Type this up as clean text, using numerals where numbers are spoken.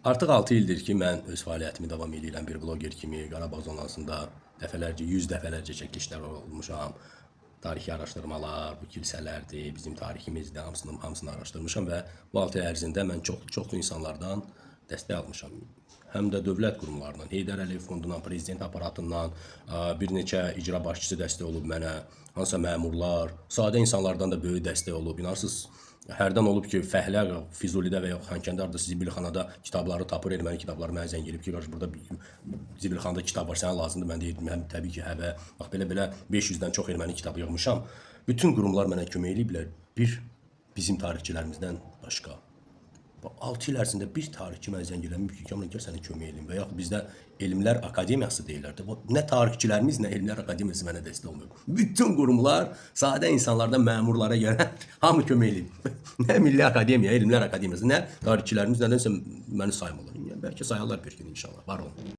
Artıq 6 ildir ki, mən öz fəaliyyətimi davam edirəm bir bloger kimi. Qarabağ zonasında dəfələrcə, 100 dəfələrcə çəkilişlər olmuşam. Tarixi araşdırmalar, bu kilsələrdir, bizim tariximizdir, hamısını araşdırmışam və bu 6 il ərzində mən çoxlu insanlardan dəstək almışam. Həm də dövlət qurumlarından, Heydər Əliyev Fondundan, prezident aparatından, bir neçə icra başçısı dəstək olub mənə, hansısa məmurlar, sadə insanlardan da böyük dəstək olub. İnanırsınız, hərdən olub ki, fəhlə Füzulidə və ya Xankəndi harda zibilxanada kitabları tapır, erməni kitabları mənə zəng eləyib ki, qardaş burada zibilxanada kitab var, sənə lazımdır. Mən deyirdim, həm təbii ki, hə və bax belə-belə 500-dən çox erməni kitabı yığmışam. Bütün qurumlar mənə kömək eləyiblər. Bir bizim tarixçilərimizdən başqa. 6 il ərzində bir tarixçi mənə zəng eləməyib ki, Kamran gəl sənə kömək eləyim və yaxud bizdə Elmlər Akademiyası deyirlər də. Nə tarixçilərimiz, nə Elmlər Akademiyası mənə dəstək olmuyor. Bütün qurumlar sadə insanlardan məmurlara gələn hamı kömək eləyib. Nə Milli Akademiya, Elmlər Akademiyası, nə tarixçilərimiz nədənsə məni saymırlar. Yəni bəlkə sayarlar bir gün inşallah. Var olun.